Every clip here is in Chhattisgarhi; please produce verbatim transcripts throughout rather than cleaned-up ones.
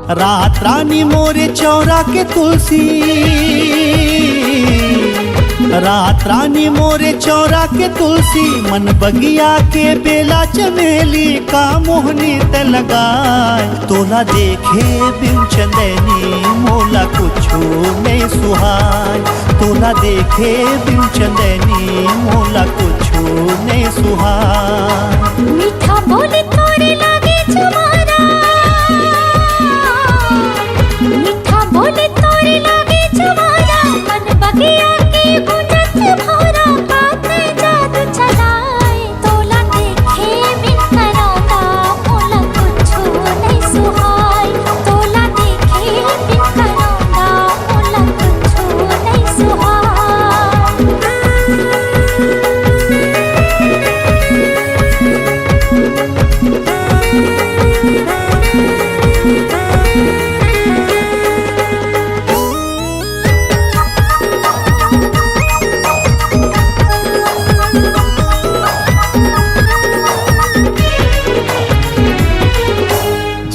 रात रानी मोरे चौरा के तुलसी, रात रानी मोरे चौरा के तुलसी, मन बगिया के बेला चमेली, का मोहनी ते लगाए। तोला देखे बिन चंदैनी मोला कुछु नइ सुहाय, तोला देखे बिन चंदैनी मोला कुछु नइ सुहाय। मीठा बोली तोरे लागे छुहारा, मीठा बोली तोरे लागे छुहारा, मन बगिया के गूंजत भौरा, का तैं जादू चलाए। तोला देखे बिन करौंदा मोला कुछु नइ सुहाय, तोला देखे बिन करौंदा मोला कुछु नइ सुहाय।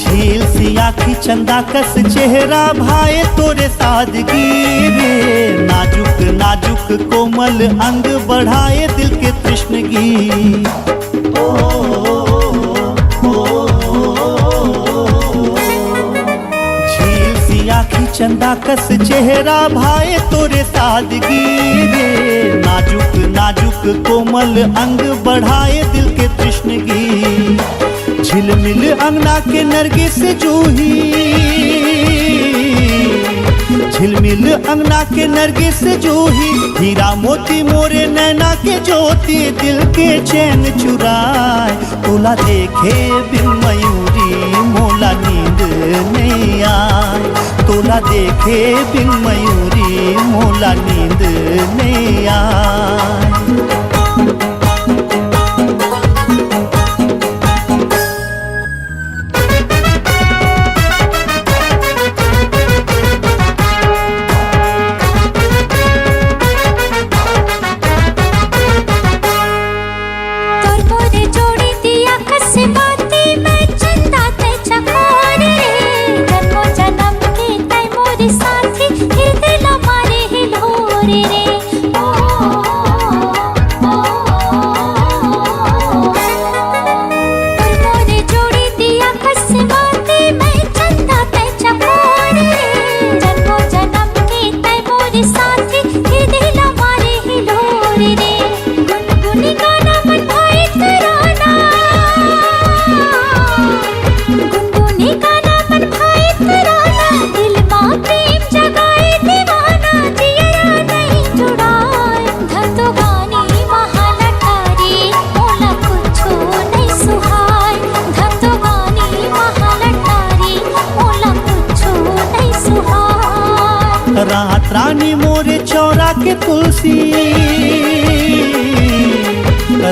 झील सी आँखी चंदा कस चेहरा भाए तोरे सादगी रे, नाजुक नाजुक कोमल अंग बढ़ाए दिल के तृष्णगी। झील सी आँखी चंदा कस चेहरा भाए तोरे सादगी रे, नाजुक नाजुक कोमल अंग बढ़ाए दिल के तृष्णगी। झिलमिल अंगना के नरगिस जूही, झिलमिल अंगना के नरगिस जूही, हीरा मोती मोरे नैना के ज्योति, दिल के चैन चुराए। तोला देखे बिन मयूरी मोला नींद नइ आय, तोला देखे बिन मयूरी मोला नींद नइ आय। तोर मोरे जोड़ी दिया कस बाती, मैं चंदा ते चकोर रे। जन्मों जन्म के तै मोरे साथी, फिर दिल मारे हिलोर रे। ओ, ओ, ओ, ओ, ओ। तोर मोरे जोड़ी दिया कस बाती, मैं चंदा ते चकोर रे। जन्मों जन्म के तै मोरे साथी, फिर दिल मारे हिलोर रे। गुनगुनी गाना मन भाए तराना, गुनगुनी गाना मन भाए तराना, दिल मा प्रेम जगाए दीवाना, जियरा नइ जुड़ाए। धन तो गानी महालटारी, मोला कुछु नइ सुहाय। धन तो गानी महालटारी, मोला कुछु नइ सुहाय। रात रानी मोरे चौरा के तुलसी,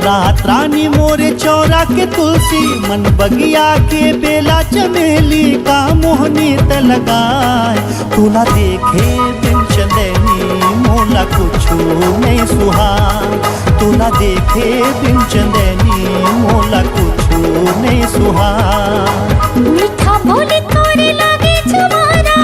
रात रानी मोरे चौरा के तुलसी, मन बगिया के बेला चमेली, का मोहनी ते लगाए। तोला देखे बिन चंदैनी मोला कुछु नइ सुहाय, तोला देखे बिन चंदैनी मोला कुछु नइ सुहाय। मीठा बोली तोरे लागे छुहारा,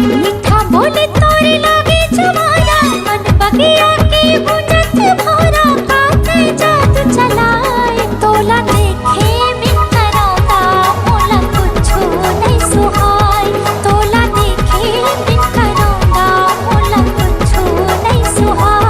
मीठा बोली तोरे लागे छुहारा, मन बगिया के गूंजत भौरा, का तै जादू चलाए। तोला देखे बिन करौंदा मोला कुछु नइ सुहाय, तोला देखे बिन करौंदा मोला कुछु नइ सुहाय।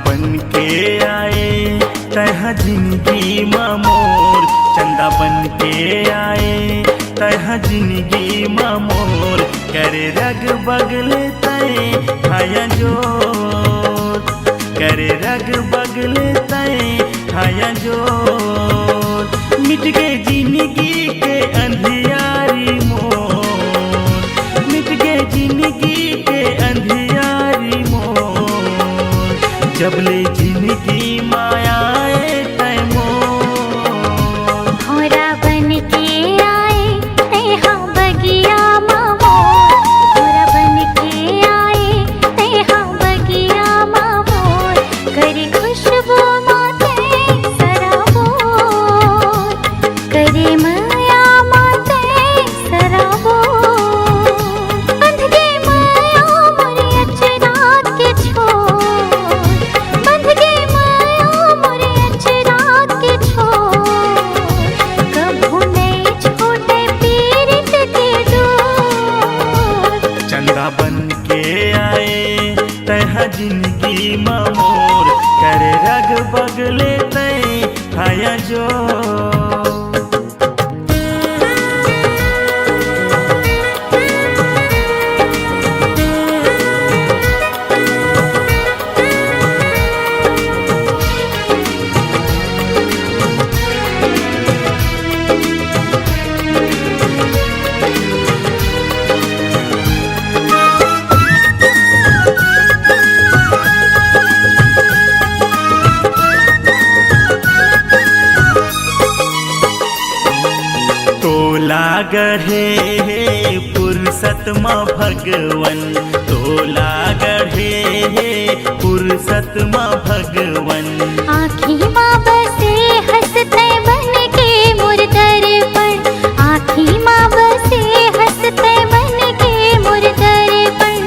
बन के आए तैहा जिंदगी म मोर, चंदा बन के आए तैहा जिंदगी म मोर, करे रग बगले तय हाया जोर, करे रग बगले तय हाया जोर। मिट गे जिंदगी के अंधियारी मोर, मिट गे जिंदगी के अंधियारी मोर, जब ले जिंदगी माया ए तय मोर। भौंरा बन के आए तैहा बगिया म मोर, भौंरा बन के आए तैहा बगिया म मोर, करे खुशबू माते सराबोर, करे मया माते सराबोर। बंध गे मया मोरे अचरा के छोर, बंध गे मया मोरे अचरा के छोर, कभू नइ छूटे पीरित के डोर। चंदा बन के आए तैहा जिंदगी म मोर, करे रग बगले तय हाया जोर। तोला गढ़े हे फुरसत म भगवन, तोला गढ़े हे फुरसत म भगवन। आँखी म बसे हँस तैं बन के मोर दर्पण, आँखी म बसे हँस तैं बन के मोर दर्पण।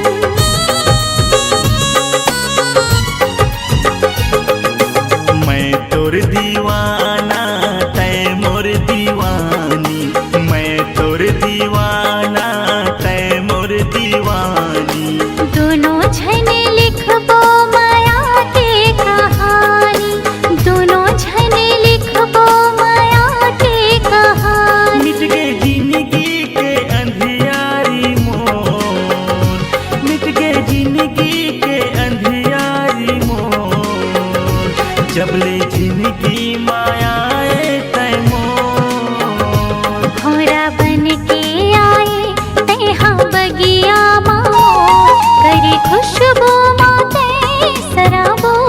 मैं तोर दीवाना, तैं मोर दीवानी, मैं तोर दीवाना, तैं मोर दीवानी। दूनों झन लिखबो मया के कहानी, दूनों झन लिखबो मया के कहानी। मिट गे जिंदगी के अंधियारी मोर, मिट गे जिंदगी के अंधियारी मोर, जब ले जिंदगी माया ए तैं मोर। भौंरा बन के आए तैहा बगिया म मोर, करे खुशबू माते सराबोर।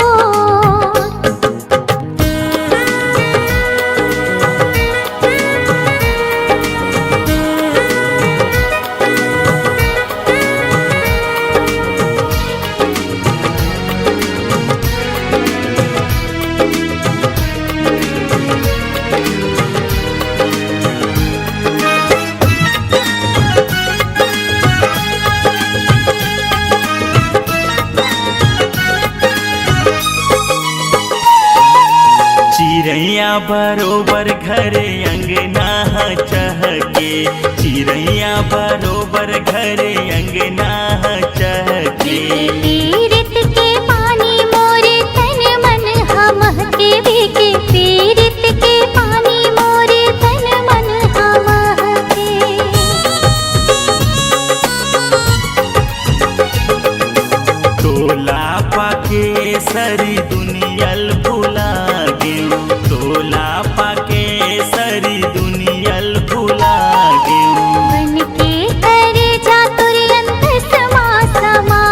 चिरैया बरोबर घरे अंगना ह चहके, चिरैया बरोबर घरे अंगना ह चहके। पीरित के पानी मोरे तन मन ह महके, बीके पीरित के पानी मोरे तन मन ह महके। तोला पाके सरी दुनियल भुला गेंव, तोला पाके सरी दुनियल भुला गेंव। बन के करेजा तोर अंतस मा समा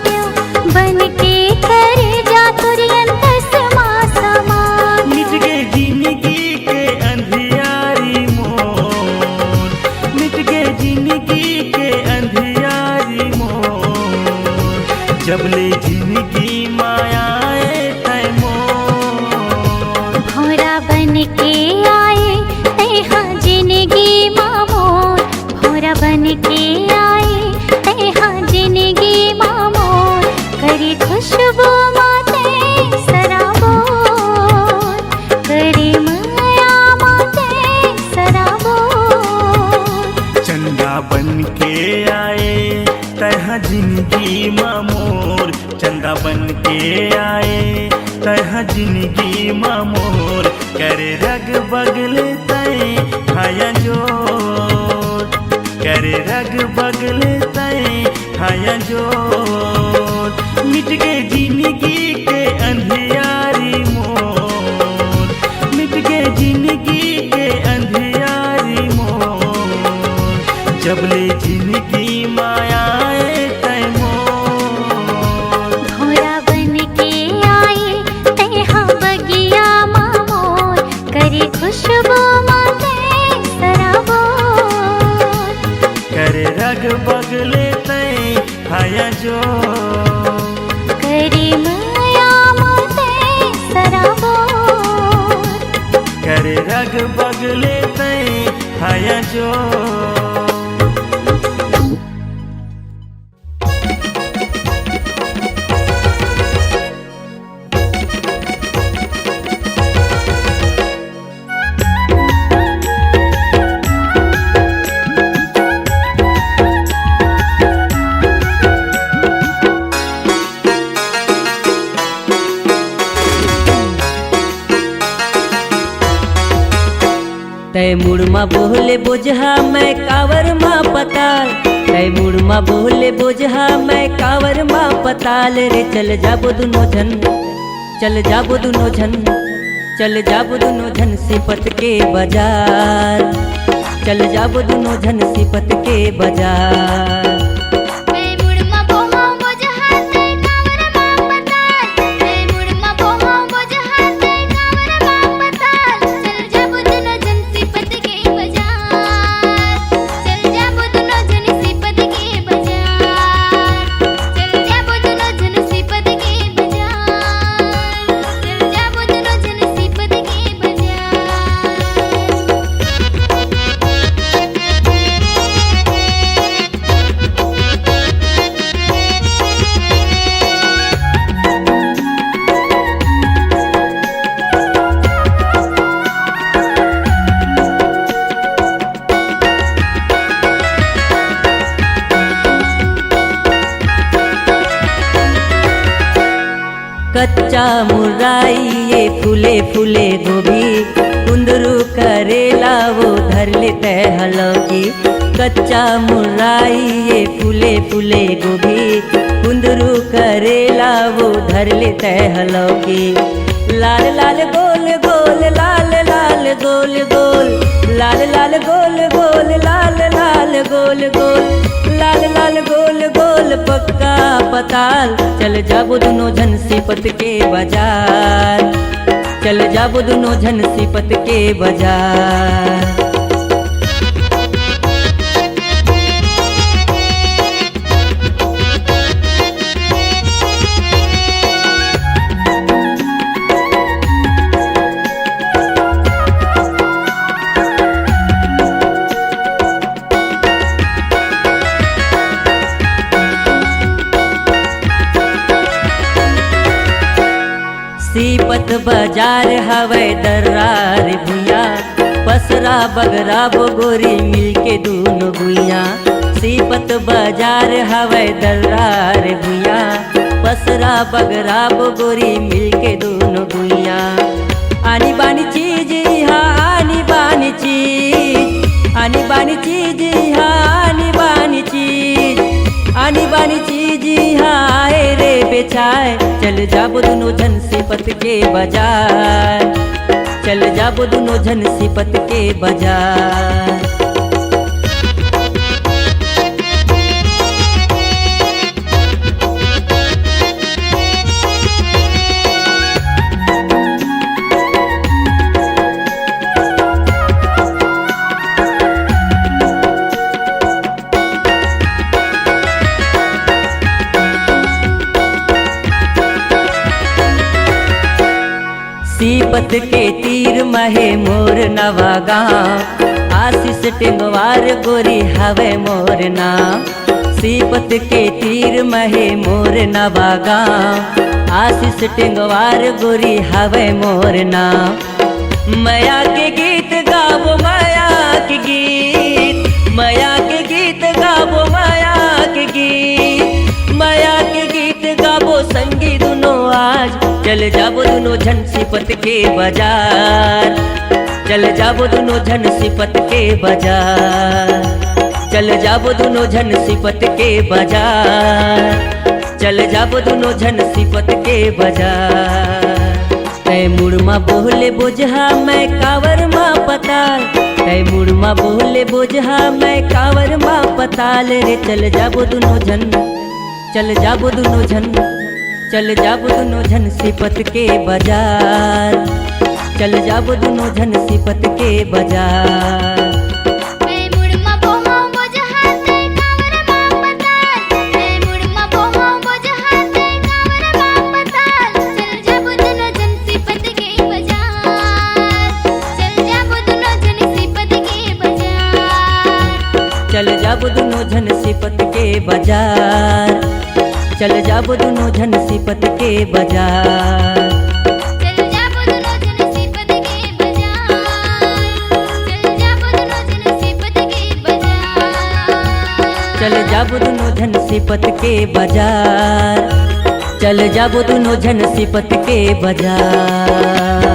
गेंव, बन के करेजा तोर अंतस मा समा गेंव। मिट गे जिंदगी के अंधियारी मोर, मिट गे जिंदगी के अंधियारी मोर, जब ले जिंदगी माया ए तैं मोर। जिनगी मा मोर, करे रग बगले तैं हया जोर, करे रग बगले तैं हया जोर। मिट गे जिनगी के अंधियारी मोर, मिट गे जिनगी के अंधियारी मोर, जब ले जिनगी मा आए तैं मोर। भौंरा बन के आए तैं हा बगिया मा मोर, करे खुशबू मा तैं सराबोर। करे रग बगले तैं हया जोर, करे मया मा तैं सराबोर। करे रग बगले तैं हया जोर। तैं मुड़ मा बोहले बोझहा, मैं कावर मा पताल। तैं मुड़ मा बोहले बोझहा, मैं कावर मा पताल। रे चल जाबो दुनो झन, चल जाबो दुनो झन, चल जाबो दुनो झन सीपत के बजार। चल जाबो दुनो झन सीपत के बजार। कच्चा मुरई ये फूले फूले गोभी, कुंदरू करेला वो धर ले तैं हा लौकी। कच्चा मुरई ये फूले फूले गोभी, कुंदरू करेला वो धर ले तैं हा लौकी। लाल लाल गोल गोल, लाल लाल गोल गोल, लाल लाल गोल गोल, लाल लाल गोल गोल, लाल लाल गोल गोल पक्का पताल। चल जाबो दुनो झन सीपत के बजार, चल जाबो दुनो झन सीपत के बजार। सीपत बजार हवय दर्रा रे भुइयां, पसरा बगरा बो गोरी मिलके दूनो गुइयां। सीपत बजार हवय दर्रा रे भुइयां, पसरा बगरा बो गोरी मिलके दूनो गुइयां। आनी बानी चीज इहाँ, आनी बानी चीज, आनी बानी चीज इहाँ, आनी बानी चीज, आनी बानी चीज इहाँ आए रे बेचाए। चल जाबो दुनो झन सीपत के बजार, चल जाबो दुनो झन सीपत के बजार। सीपत के तीर म हे मोर नवा गाँव, आशीष टेंगवार गोरी हवय मोर नाम। सीपत के तीर म हे मोर नवा गाँव, आशीष टेंगवार गोरी हवय मोर नाम। मया के गीत गाबो, मया के गीत, मया के गीत गाबो, मया के गीत, मया के गीत गाबो संगी दुनो आज। चल जाबो दुनो झन सिपत के बजार, चल जाबो दुनो झन सिपत के बजार, चल जाबो दुनो झन सिपत के बजार, चल जाबो दुनो झन सिपत के बजार। तै मुड़ मा बोहले बोझहा, मैं कावर मा पताल, तै मुड़ मा बोहले बोझहा, मैं कावर मा पताल रे। चल जाबो दुनो झन, चल जाबो दुनो झन, चल जाबो दुनो झन सिपत के बजार, चल जाबो दुनो झन सिपत के बजार। मैं मुड़ मा बोहूं बोझहा, तै कावर मा पताल, मैं मुड़ मा बोहूं बोझहा, तै कावर मा पताल। चल जाबो दुनो झन सिपत के बजार, चल जाबो दुनो झन सिपत के बजार। चल जाबो दुनो झन सिपत के बजार, चल जाबो दुनो झन सिपत के बजार। चल जाबो दुनो झन सिपत के बजार, चल जाबो दुनो झन सिपत के बजार। चल जाबो दुनो झन सिपत के बजार, चल जाबो दुनो झन सिपत के बजार।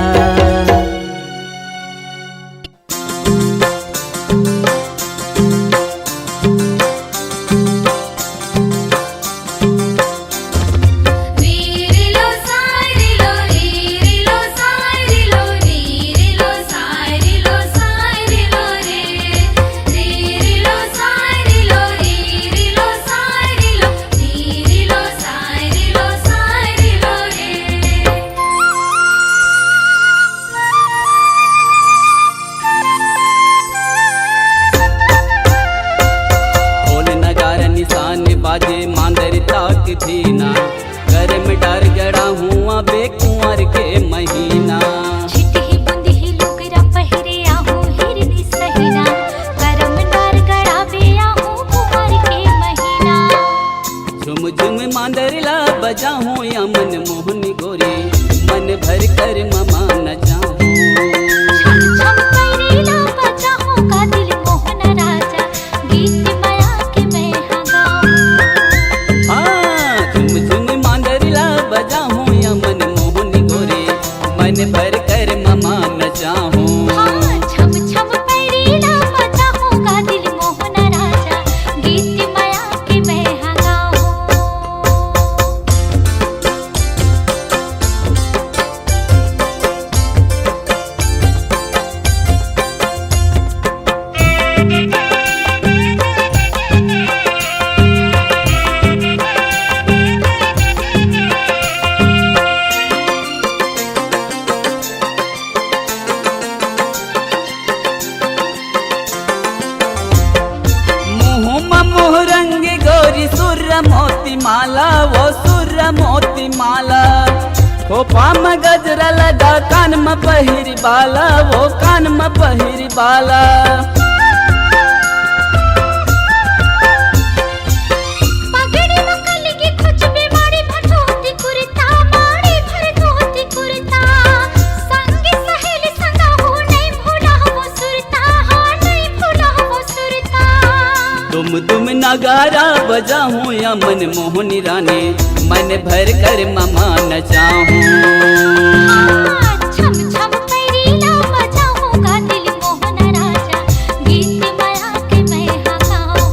ढोल नगारा निशान बाजे, मांदर ताक दीना। करम डार गड़ा हूँ अबे कुंवर के महीना। छिटही बुंदही लुगरा पहिरे आहूँ हिरनी सहीना। करम डार गड़ा बे आहूँ कुंवर के महीना। झुम झुम मांदर ला बजाहूँ या मन मोहनी गोरी, मन भर कर ममा नचाहूँ। छम छम पैरी ला बजाहूँ का दिल मोहन राजा, गीत माया के मैं हाँ गाऊँ। हाँ, झुम झुम मांदर ला बजाहूँ या मन मोहनी गोरी, मन भर कर ममा नचाहूँ। हाँ, छम छम पैरी ला बजाहूँ का दिल मोहन राजा, गीत माया के मैं हाँ गाऊँ। मुँह म मोहरंग गोरी सुर मोती माला, वो सुर मोती माला। खोपा म गजरा लगा, कान म पहिरी बाला, वो कान म पहिरी बाला। पगड़ी म कलगी कुछ भी माड़ी भर धोती कुर्ता, माड़ी भर धोती कुर्ता। संगी सहेली संगा हो नहीं भूला वो सुरता, हाँ नहीं भूला वो सुरता। दुम दुम नगारा बजाहूँ या मन मोहनी रानी, मन भर कर ममा नचाहूँ। हाँ, छम छम पैरी ला बजाहूँ का दिल मोहन राजा, गीत माया के मैं हाँ गाऊँ।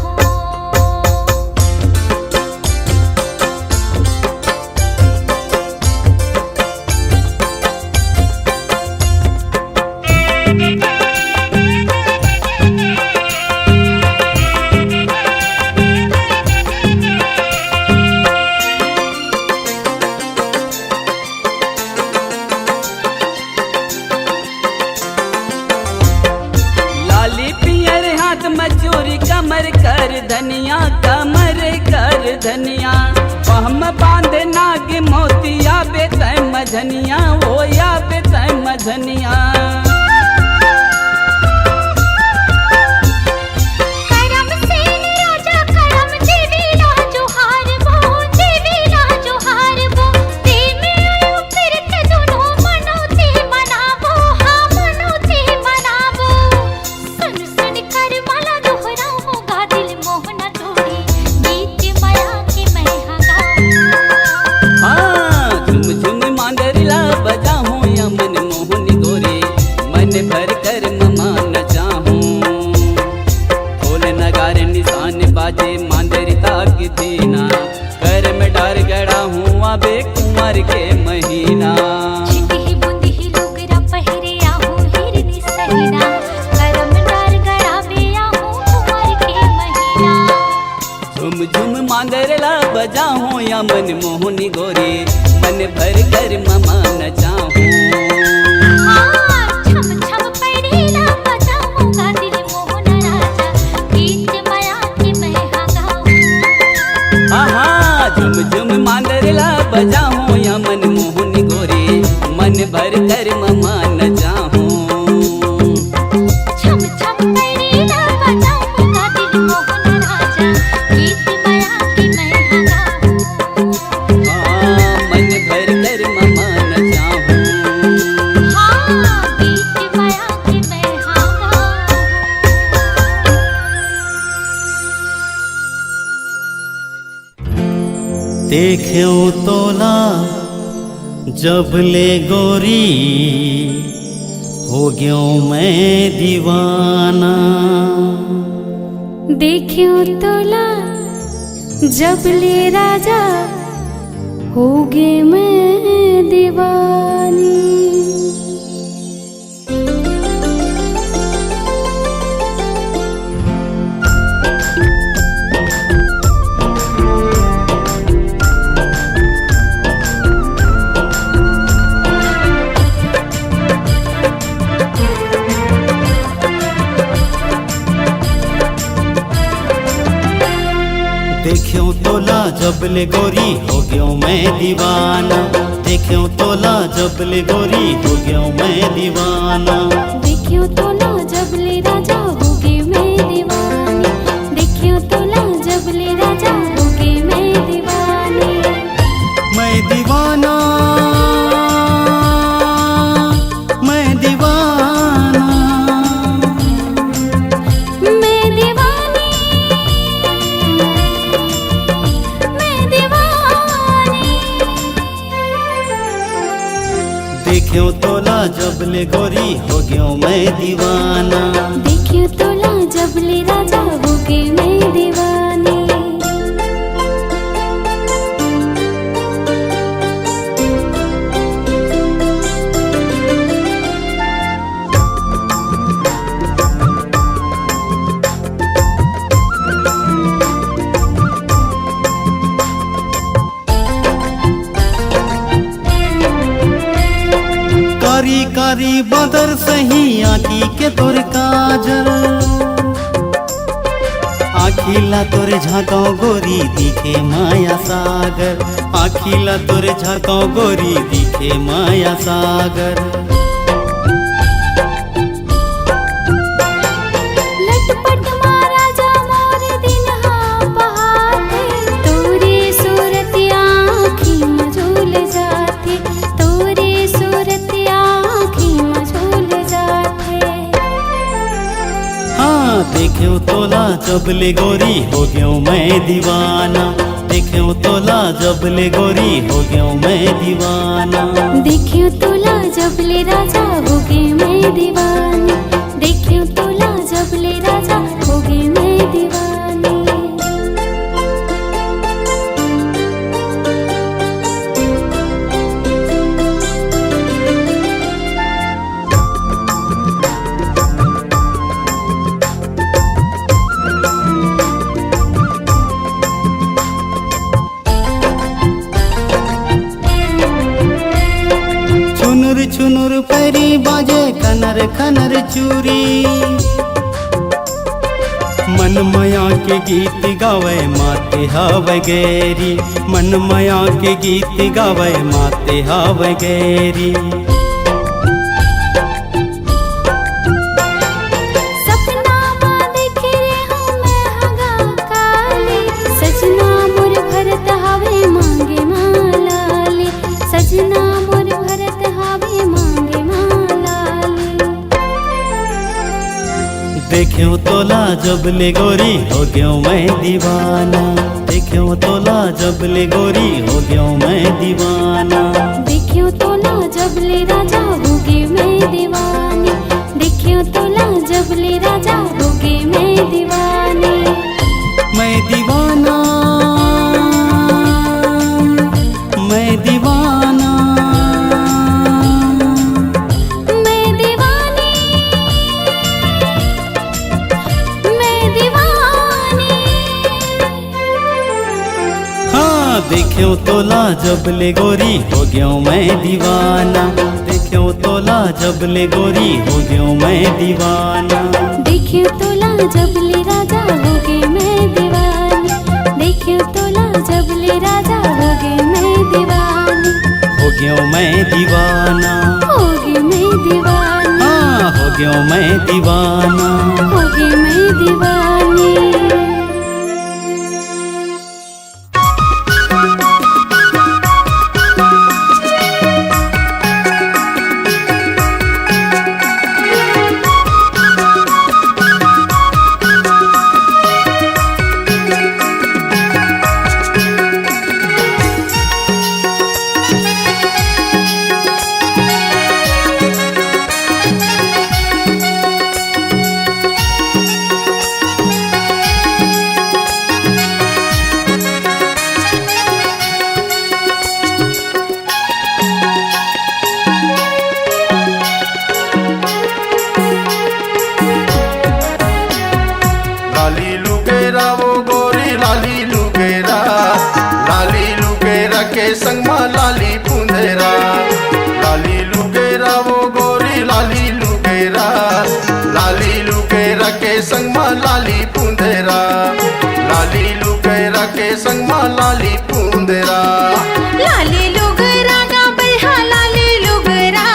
लाली पियर हाथ म चूरी, कमर कर धनिया, कमर कर धनिया। पहम बांधे नाग मोतिया, बेतय मझनिया, ओ या बेतय मझनिया। करम सेन राजा करम देवी ला जोहार बो, देवी ला जोहार बो। ते में आयो फिरत दुनो मनौती मनाबो, हाँ मनौती मनाबो। सुन सुन कर माला दोहराऊं गा दिल मोहना तोड़ी, गीत माया के मैं हाँ गाऊं। हाँ, झुम झुम मांदर बजाहूँ या मन मोहनी गोरी, मन भर कर ममा नचाहूँ। ढोल नगारे निशान बाजे, मांदरी ताक दीना, करम डार गड़ाहूँ आबे कुंवर के महीना। छितही बुंदही लुगरा पहिरे आहूँ हिरनी सहीना, करम डार गड़ाबे आहूँ कुंवर के महीना। झुम झुम मांदर ला बजाहूँ या मन मोहनी गोरी, मन भर कर ममा नचाहूँ। हाँ, छम छम पैरी ला बजाहूँ गा दिल मोहन राजा, गीत मया के मैं हा गाहूँ। हाँ हाँ, झुम झुम मांदर ला बजाहूँ या मन मोहनी गोरी, मन भर कर ममा नचाहूँ। छम छम पैरी ला बजाहूँ गा दिल मोहन राजा, गीत मया के मैं हा गाहूँ। हाँ, मन भर कर ममा नचाहूँ। हाँ, गीत मया के मैं हा गाहूँ। देखेंव तोला जब ले गोरी, हो गेंव मैं दीवाना। देखेंव तोला जब ले राजा, हो गे मैं दीवानी। देखेंव तोला जब ले गोरी, हो गेंव मैं दीवाना। देखेंव तोला जब ले गोरी, हो गेंव मैं दीवाना। देखेंव तोला जब ले राजा, हो गे मैं दीवानी। देखेंव तोला जब ले राजा, हो गे मैं दीवानी। मैं दीवाना, मैं दीवाना, मैं दीवानी, मैं दीवानी। देखेंव तोला जब ले गोरी, हो गेंव मैं दीवाना। देखेंव तोला जब ले राजा, हो गे मैं दीवानी। कारी कारी बादर सही आँखी के तोर काजल। आँखी ला तोर झाँकव गोरी दिखे माया सागर। आँखी ला तोर झाँकव गोरी दिखे माया सागर। लटपट मा राजा मोर दिन हा पहाथे, तोरे सूरत आँखी म झूल जाथे, तोरे सूरत आँखी म झूल जाथे। हाँ, देखेंव तोला जब ले गोरी, हो गेंव मैं दीवाना। देखेंव तोला जब ले गोरी, हो गेंव मैं दीवाना। देखेंव तोला जब ले राजा, हो गे मैं दीवानी। देखेंव तोला जब ले राजा, हो गे मैं दीवानी। छुनुर छुनुर पैरी बाजे कनर कनर चूरी। मन मया के गीत गावे माते हावे गैरी। मन मया के गीत गावे माते हावे गैरी। सपना मा देखे रेहेंव मैं हा गा काली, सजना मोर भरत हावे मांगे मा लाली, सजना मोर भरत हावे मांगे मा लाली। देखेंव तोला जब ले गोरी, हो गेंव मैं दीवाना। देखेंव तोला जब ले गोरी, हो गेंव मैं दीवाना। देखेंव तोला जब ले राजा होगे मैं दीवानी, देखेंव तोला जब ले राजा होगे मैं दीवानी। मैं दीवाना, मैं दीवाना, मैं दीवानी, मैं दीवानी। हाँ, देखेंव तोला जब ले गोरी, होगेंव मैं दीवाना। देखेंव तोला जब ले गोरी, होगेंव मैं दीवाना। देखेंव तोला जब ले राजा, होगे मैं दीवानी। देखेंव तोला जब ले राजा, होगे मैं दीवानी। होगेंव मैं दीवाना। होगे मैं दीवानी। हाँ, होगेंव मैं दीवाना। होगे मैं दीवानी। लाली लुगेरा वो गोरी लाली लुगेरा, लाली लुगेरा के संग मा लाली पुंदेरा। लाली लुगेरा वो गोरी लाली लुगेरा, लाली लुगेरा के संग मा लाली पुंदेरा। लाली लुगेरा के संग मा लाली पुंदेरा। लाली लुगरा गा बैहा लाली लुगरा,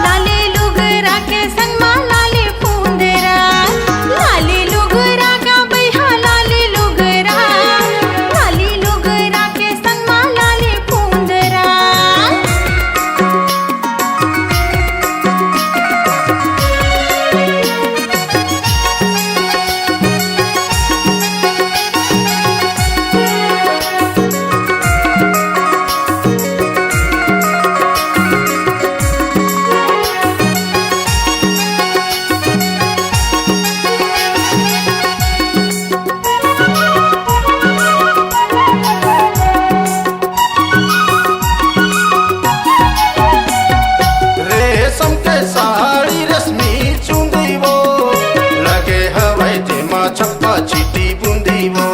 लाली लुगरा के संग मा लाली पुंदेरा। लाली लुगरा गा बैहा लाली लुगरा, लाली लुगरा के संग मा लाली पुंदेरा। रेशम के साड़ी रेशमी चुंदी वो, लगे हवय जेमा छप्पा चीटी बूंदी वो,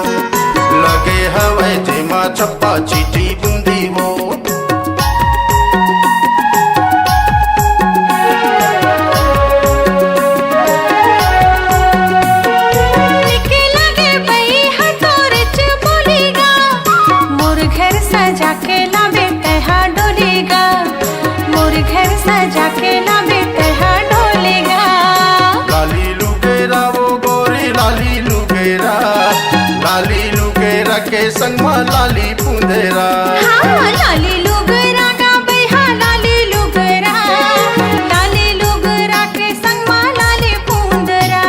लगे हवय जेमा छप्पा चीटी बूंदी वो। निके लगे बई ह तोरेच बोली गा, मोर घर सजा के लाबे तैहा डोली गा, मोर घर सजा के लाबे तैहा डोली गा। लाली लुगेरा वो गोरी लाली लुगेरा, लाली लुगेरा के संग मा लाली पुंदेरा। हाँ, लाली लुगरा गा बैहा लाली लुगरा, लाली लुगरा के संग मा लाली पुंदेरा।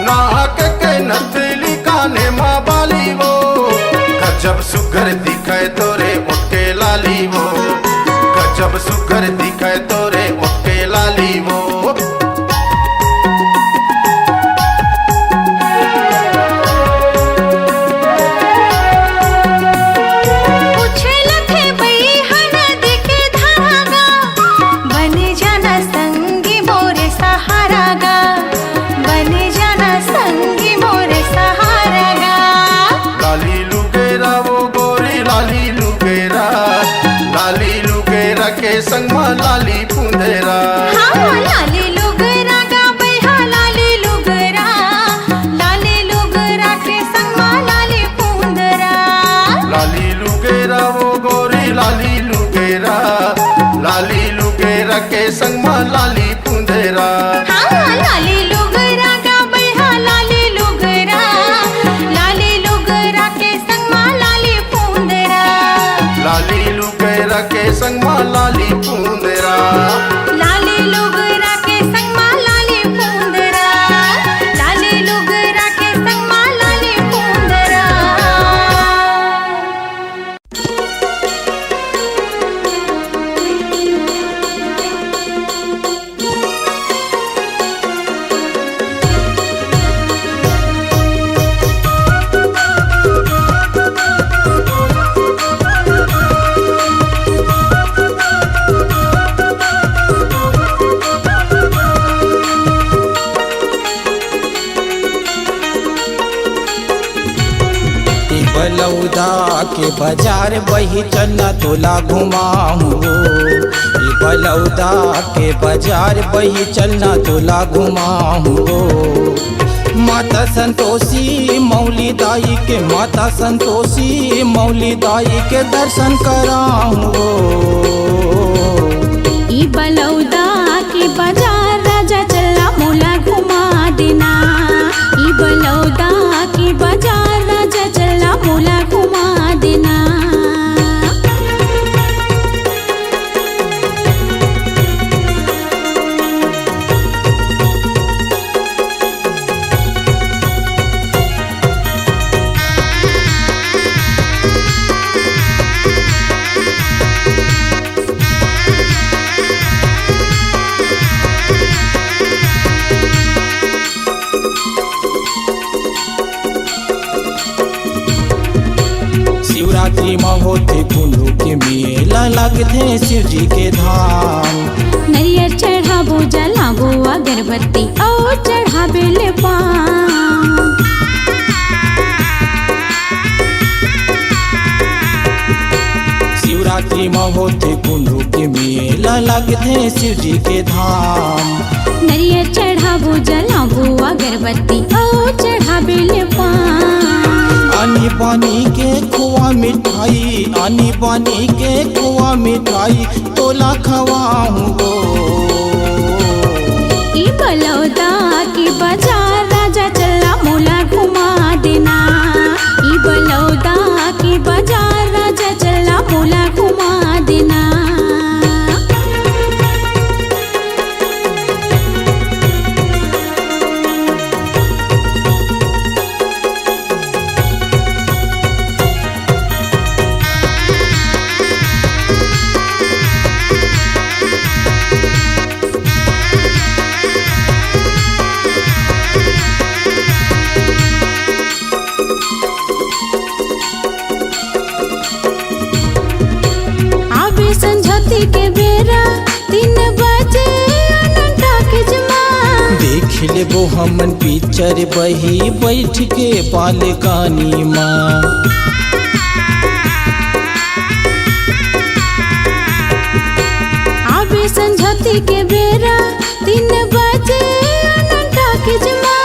नाक के नथली काने मा बाली वो, गजब सुघर दिखय तोरे ओठ के लाली वो, गजब सुघर दिखय तोरे ओठ के लाली वो। पूछे लथे बई ह नदी के धारा गा, बने जाना संगी मोरे सहारा गा, बने जाना संगी मोरे सहारा गा। लाली लुगेरा वो गोरी लाली लुगेरा, लाली लुगेरा के संग मा लाली पुंदेरा। हाँ, लाली लुगरा गा बैहा लाली लुगरा, लाली लुगरा के संग मा लाली पुंदेरा। लाली लुगेरा वो गोरी लाली लुगेरा। संग मा लाली पुंदरा। हाँ, लाली लुगरा गाबै हा, लाली लुगरा, लाली लुगरा के संग मा लाली पुंदरा। लाली लुगरा के संग मा लाली पुंदरा। लाली लुगरा के संग मा लाली पुंदरा। लाली लुगरा के संग मा लाली पुंदरा। ए बलौदा के बाजार बही चलना तोला घुमाहूँ। ए बलौदा के बाजार बही चलना तोला घुमाहूँ। माता संतोषी मौली दाई के, माता संतोषी मौली दाई के दर्शन कराहूँ। ई बलौदा के बाजार राजा चलना मोला घुमा देना। ई बलौदा के बाजार राजा चलना मोला घुमा देना। शिवरात्रि म होथे कुंडू के मेला, लगथे शिव जी के धाम। नरियर चढ़ाबो, जलाबो अगरबत्ती, अउ चढ़ाबे ले पान। शिवरात्रि म होथे कुंडू के मेला, लगथे शिव जी के धाम। नरियर चढ़ाबो, जलाबो अगरबत्ती, अउ चढ़ाबे ले पान। आनी बानी के खोआ मिठाई, आनी बानी के खोआ मिठाई, तोला खवाहूँ गो। ई बलौदा के बाजार राजा चलना मोला घुमा देना। ई बलौदा के बाजार राजा चलना मोला घुमा देना। आबे संझती के बेरा, तीन बजे आनंद टॉकीज मा। देख लेबो हमन पिक्चर बही बैठ के बालकनी मा। आबे संझती के बेरा, तीन बजे आनंद टॉकीज मा।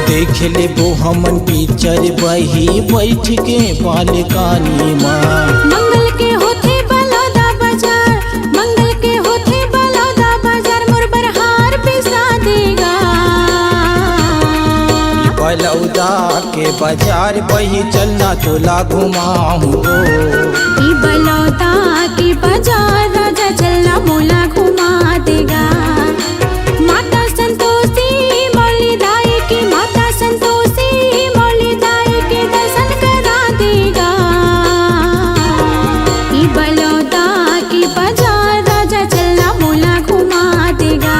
देख लेबो हमन पिक्चर बही बैठ के बालकनी मा। मंगल के होथे बलौदा बाजार, मंगल के होथे बलौदा बाजार, मोर बर हार पिसा देगा। बलौदा के बाजार बही चलना तोला घुमाहूँ। ई बलौदा के बाजार राजा चलना मोला घुमा देगा। माता संतोषी मौली दाई के, माता संतोषी मौली दाई के दर्शन करा देगा। ई बलौदा के बाजार राजा चलना मोला घुमा देगा।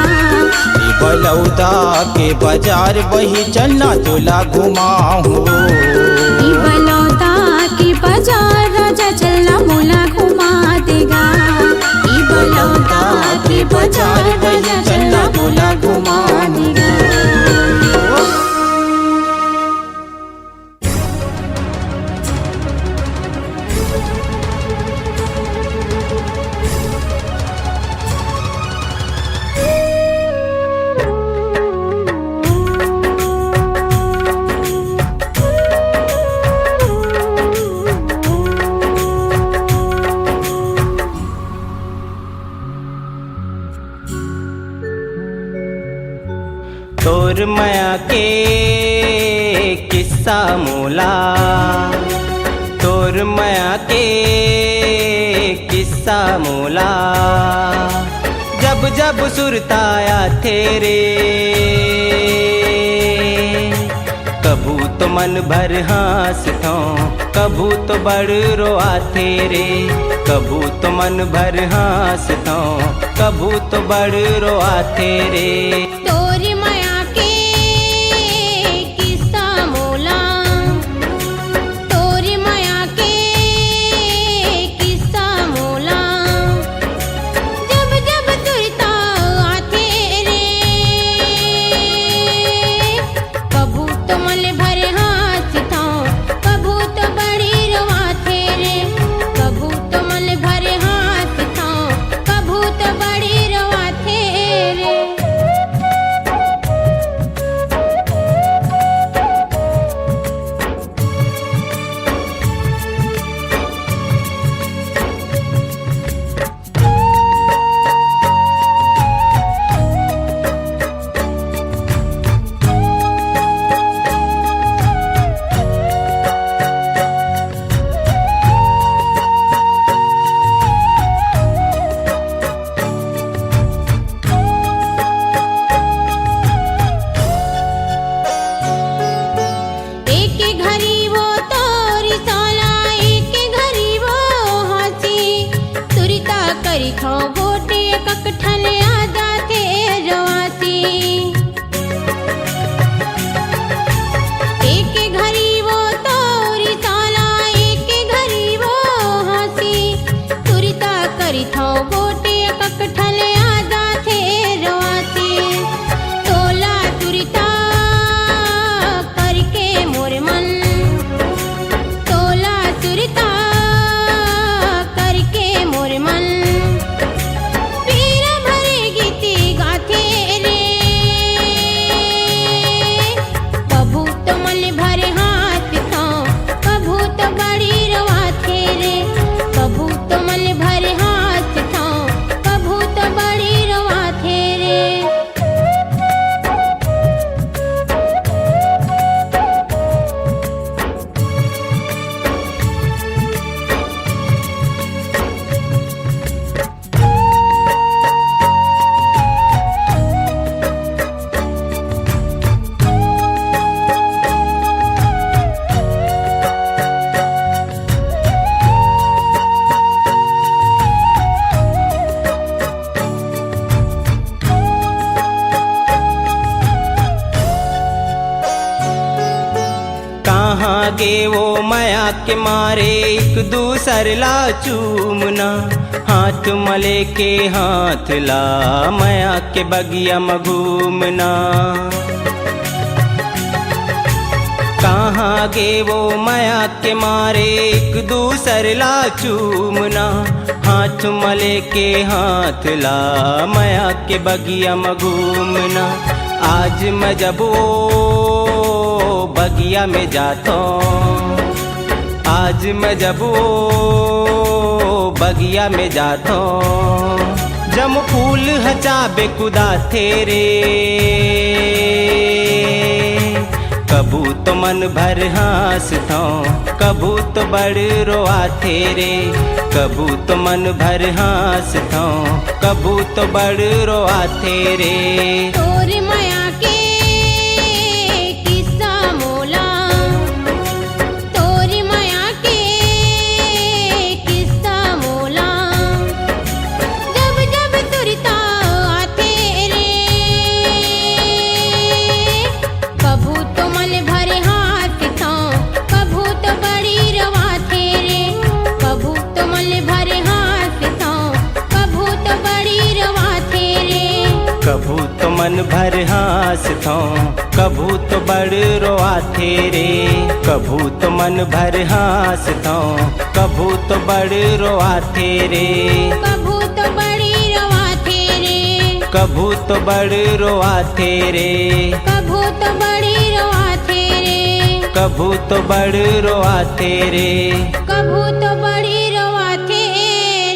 ई बलौदा के बाजार बही चलना तोला घुमाहूँ। ई बलौदा के बाजार राजा चलना मोला घुमा देगा। ई बलौदा के बाजार बही चलना मोला घुमा देगा। तोर मया के किस्सा मोला, तोर मया के किस्सा मोला, जब जब सुरता आथे रे, कभू तो मन भर हाँसथौं, कभू तो बड़ रोआथे रे, कभू तो मन भर हाँसथौं, कभू तो बड़ रोआथे रे। तोर मया के किस्सा मोला, तोर मया के किस्सा मोला, जब जब सुरता आथे रे, कभू तो मन भर हाँसथौं, कभू तो बड़ी रोआथे रे, कभू तो मन भर हाँसथौं, कभू तो बड़ी रोआथे रे। एक घरी वो तोर रिसाला, एक घरी वो हाँसी। सुरता करिथौं गोठे, ककठन आ जाथे रोआसी। एक घरी वो तोर रिसाला, एक घरी वो हाँसी। सुरता करिथौं गोठे, ककठन आ जाथे रोआसी। तोला सुरता करके मोर मन, तोला सुरता करके मोर मन, पीरा भरे गीत गाथे रे। कभू तो मन भर हाँसथौं, कभू तो बड़ी रोआथे रे। कभू तो मन भर हाँसथौं, कभू तो बड़ी रोआथे रे। कहाँ गे वो मया के मारे एक दूसर ला चूमना, हाथ म लेके हाथ ला मया के बगिया म घूमना। कहाँ गे वो मया के मारे एक दूसर ला चूमना, हाथ म लेके हाथ ला मया के बगिया म घूमना। आज मैं जब वो बगिया में जाथौं, आज मैं जब वो बगिया में जाथौं, जम फूल ह चाबे कुदाथे रे। कभू तो मन भर हाँसथौं, कभू तो बड़ रोआथे रे। कभू तो मन भर हाँसथौं, कभू तो बड़ रोआथे रे। तोर मया के किस्सा मोला, तोर मया के किस्सा मोला, जब जब सुरता आथे रे। कभू तो मन भर हाँसथौं, कभू तो बड़ी रोआथे रे। कभू तो मन भर हाँसथौं, कभू तो बड़ी रोआथे रे। कभू तो मन भर हाँसथौं, कभू तो बड़ रोआथे रे। कभू तो मन भर हाँसथौं, कभू तो बड़ रोआथे रे। कभू तो बड़ी रोआथे रे। कभू तो बड़ रोआथे रे। कभू तो बड़ी रोआथे रे। कभू तो बड़ रोआथे रे। कभू तो बड़ी रोआथे रे।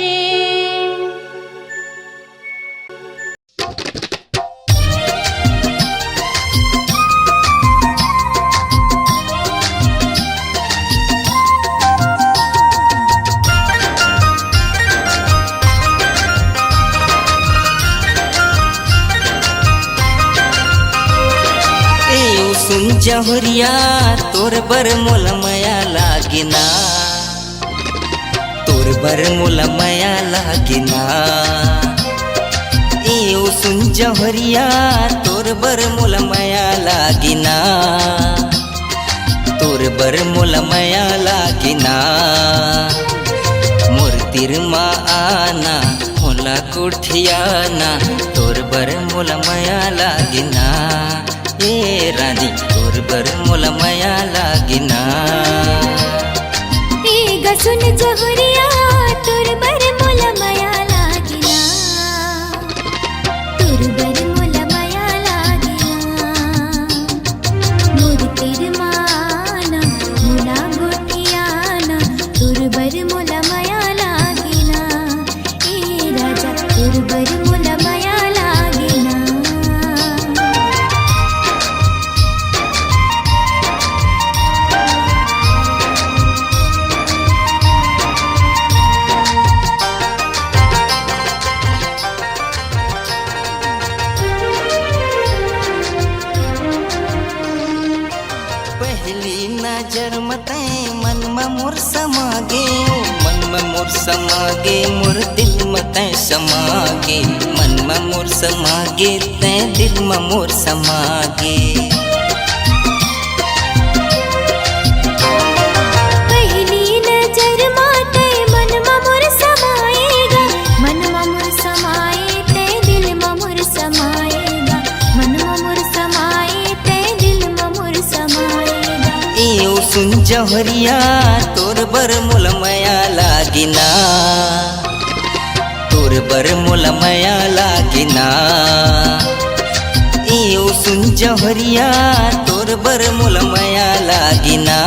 जहुरिया तोर बर मोला मया लागिना, तोर बर मोला मया लागिना। ए ओ सुन जहुरिया तोर बर मोला मया लागिना, तोर बर मोला मया लागिना। मोर तीर मा आना, मोला गोठियाना, तोर बर मोला मया लागिना। ए रानी तोर बर मोला मया लागिना। ए ग सुन जहुरिया तोर बर मोला मया लागिना, तोर बर मोला मया लागिना। मोर तीर मा आना, मोला गोठियाना, तोर बर मोला मया लागिना। ए राजा तोर बर मोला मया लागिना। पहली नजर म तैं मन म मोर समा गे, ओ मन म मोर समा गे, मोर दिल म तैं समा गे, मन म मोर समा गे, तैं दिल म मोर समा गे। पहली नजर म तैं मन म मोर समाए गा, मन म मोर समाए, तैं दिल म मोर समाए गा, मन म मोर समाए, तैं दिल म मोर समाए गा। ए ओ सुन जहुरिया तोर बर मोला मया लागिना, तोर बर मोला मया लागिना। ए ओ सुन जहुरिया तोर बर मोला मया लागिना,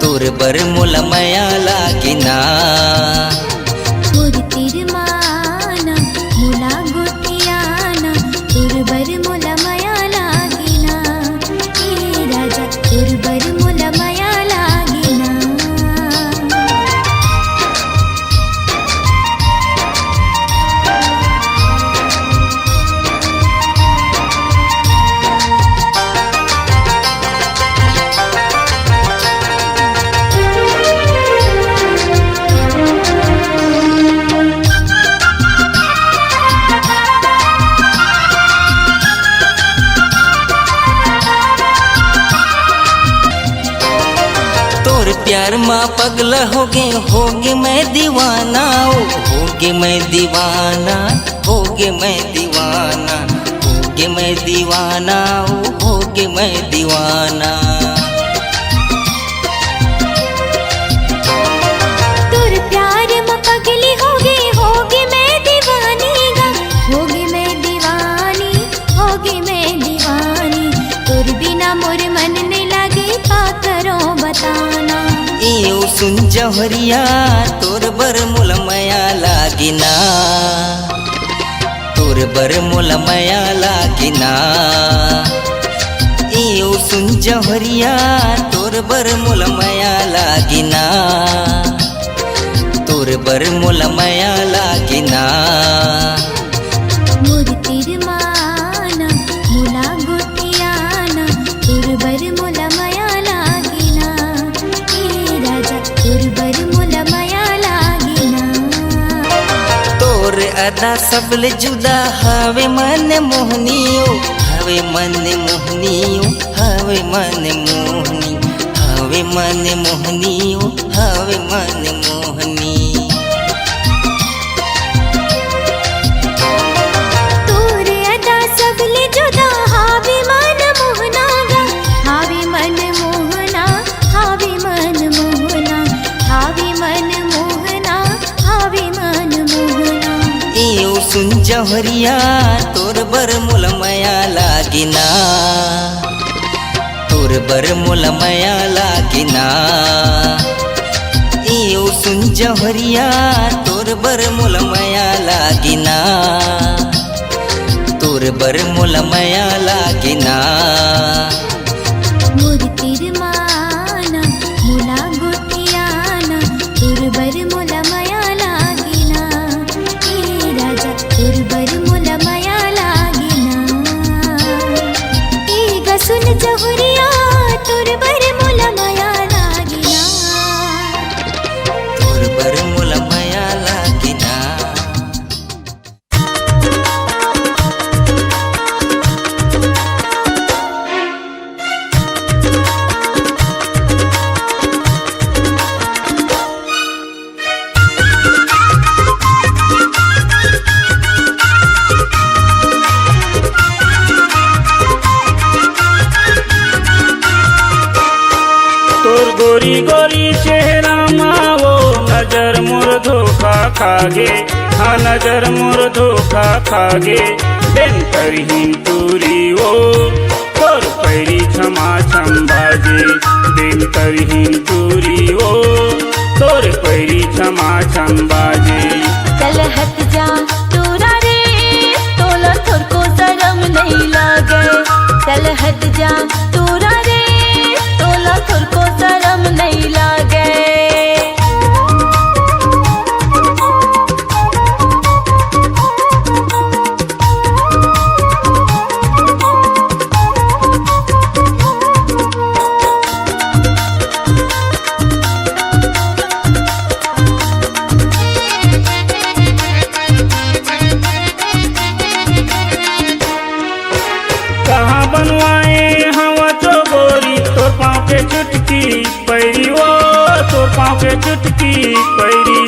तोर बर मोला मया लागिना। मोर तीर मा आना, मोला गोठियाना, तोर बर मोला मया लागिना। ए राजा तोर बर मोला मया लागिना। तोर प्यार मा पगला होगे, होगे मैं दीवाना, ओ होगे मैं दीवाना, होगे मैं दीवाना, होगे मैं दीवाना, ओ होगे मैं दीवाना। तोर प्यार म पगली होगे, होगे मैं दीवानी गा, होगे मैं दीवानी, होगे मैं दीवानी। तोर बिना मोर मन नइ लागे, का करों बताना। ए ओ सुन जहुरिया तोर बर मोला मया लागिना, तोर बर मोला मया लागिना। ए ओ सुन जहुरिया तोर बर मोला मया लागिना, तोर बर मोला मया लागिना। मोर तीर मा आना, मोला गोठियाना, तोर बर मोला मया लागिना। ए राजा तोर बर मोला मया लागिना। तोर अदा सबले जुदा हवे मन मोहनी ओ, हवे मन मोहनी ओ, हवे मन मोहनी, हवे मन मोहनी ओ, हवे मन मोहनी। तोर अदा सबले जुदा हावे मन मोहना गा, हावे मन मोहना, हावे मन मोहना, हावे मन मोहना, हावे मन मोहना। ए ओ सुन जहुरिया तोर बर मोला मया लागिना, तोर बर मोला मया लागिना। ए ओ सुन जहुरिया तोर बर मोला मया लागिना, तोर बर मोला मया लागिना। मोर तीर मा आना, मोला गोठियाना, तोर बर मोला मया लागिना। ए राजा तोर बर मोला मया लागिना। ए ग सुन खागे, हाँ नजर मोर धोखा खागे, बेंतर हिंटूरी ओ, तोर पैरी छमा छम बाजे, बेंतर हिंटूरी ओ, तोर पैरी छमा छम बाजे। चल हट जा टूरा रे, तोला थोरको सरम नहीं लागे। चल हट जा टूरा रे, तोला थोरको सरम नहीं लागे। कहाँ बनवाए हवा चोगोरी, तोर पाँव के चुटकी पैरी ओ, तोर पाँव के चुटकी पैरी।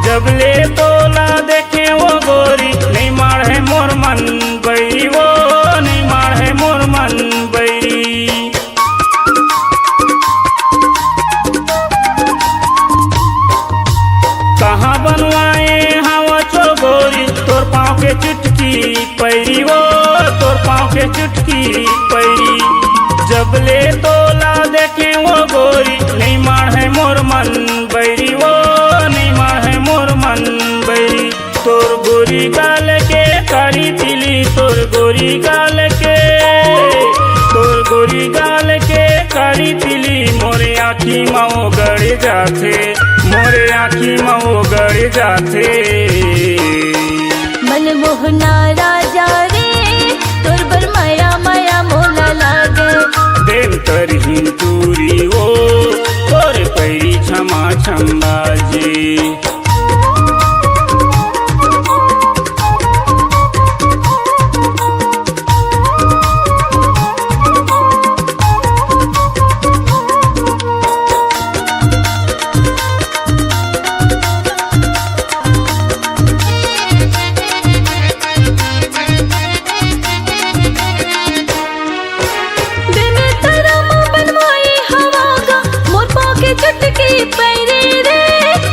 जब ले तोला देखे ओ गोरी, नहीं माढ़े मोर मन बैरी ओ, नहीं माढ़े मोर मन बैरी। कहाँ बनवाए हवा चोगोरी, तोर पाँव के चुटकी पैरी ओ, तोर पाँव के चुटकी पैरी। जब ले तोला देखे ओ गोरी, नहीं माढ़े मोर मन बैरी ओ, नहीं माढ़े मोर मन बैरी। तोर गोरी गाल के कारी तिली, तोर गोरी गाल के, तोर गोरी गाल के कारी तिली, मोरे आँखी म ओगड़ जाथे, मोरे आँखी म ओगड़ जाथे। मनमोहना राजा रे, तोर बर मया मया मोला लागे। बेंतर हिंटूरी ओ, तोर पैरी छमा छम बाजे। बिन तरम बनवाई हवा गा, मोर पाँव के चुटकी पैरी रे,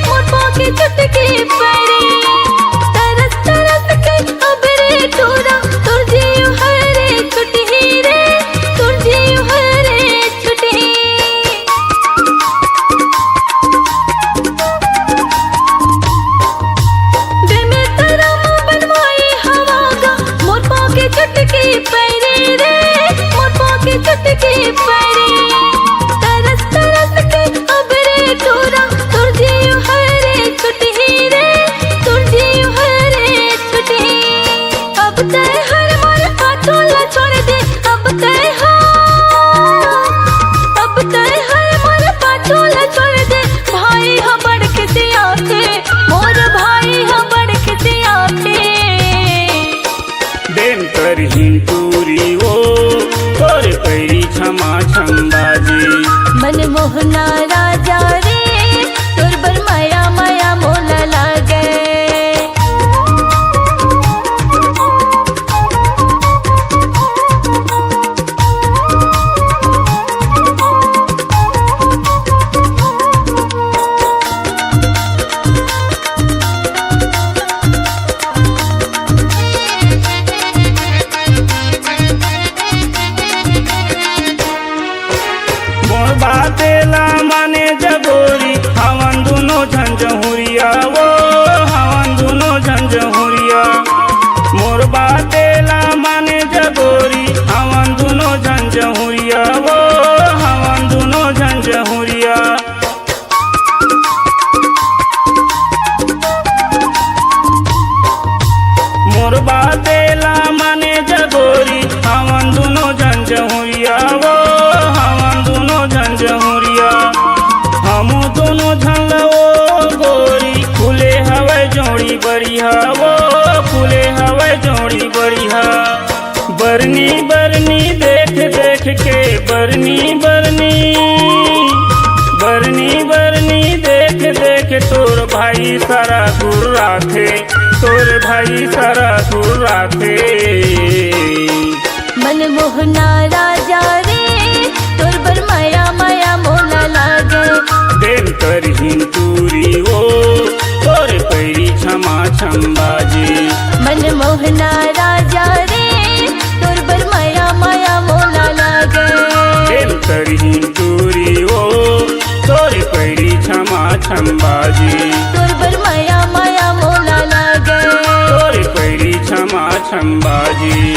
मोर पाँव के चुटकी पैरी। तरस तरस के अब रे टूरा, तोर जियो हरे छुटही रे, तोर जियो हरे छुटही। दे में तरम बनवाई हवा गा, मोर पाँव के चुटकी पैरी रे, मोर पाँव के चुटकी पैरी। तरस तरस के अब रे टूरा, तोर जियो हरे छुटही रे, तोर जियो हरे छुटही। अब तैं हर मोर पाछू ला छोड़ दे, अब तैं हर, अब तैं हर मोर पाछू ला छोड़ दे। भाई ह बड़ खिसियाथे, मोर भाई ह बड़ खिसियाथे। बेंतर हिंटूरी ओ, तोर पैरी छमा छम बाजे। मनमोहना राजा रे, तोर बर मया मया मोला लागे। मोर बाते ला माने जगोरी, हवन दुनो झन जहुरिया वो, हवन दुनो झन जहुरिया। मोर बाते ला माने जगोरी, हवन दुनो झन जहुरिया वो, हवन दुनो झन जहुरिया। मोर बाते ला माने जगोरी, हवन दुनो झन जहुरिया वो, हवन दुनो झन जहुरिया। हमू दुनो झन ला ओ गोरी, खुले हवय जोड़ी बढ़िया वो, खुले हवय जोड़ी बढ़िया। बरनी बरनी देख देख के, बरनी बरनी, बरनी बरनी देख देख, तोर भाई सारा गुर्राथे, तोर भाई सारा गुर्राथे। मनमोहना राजा रे, तोर बर मया मया मोला लागे। बेंतर हिंटूरी ओ, तोर पैरी क्षमा छम बाजी। मनमोहना राजा रे, तोर बर मया मया मोला लागे। प्रेम करही टूरी ओ, तोर पैरी क्षमा छम बाजी। तोर बर मया मया मोला लागे। तोर पैरी क्षमा छम बाजी।